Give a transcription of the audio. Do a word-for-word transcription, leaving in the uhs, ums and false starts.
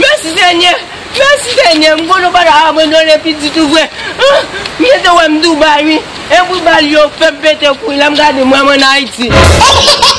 Mèsi Senyè! Mèsi Senyè! M konnen w pa t ap abandone pitit ou vre. Ah, m gentan wè m Dubai wi. E pou bal yo fè m pete kouri la, m gade m wè m ann Ayiti.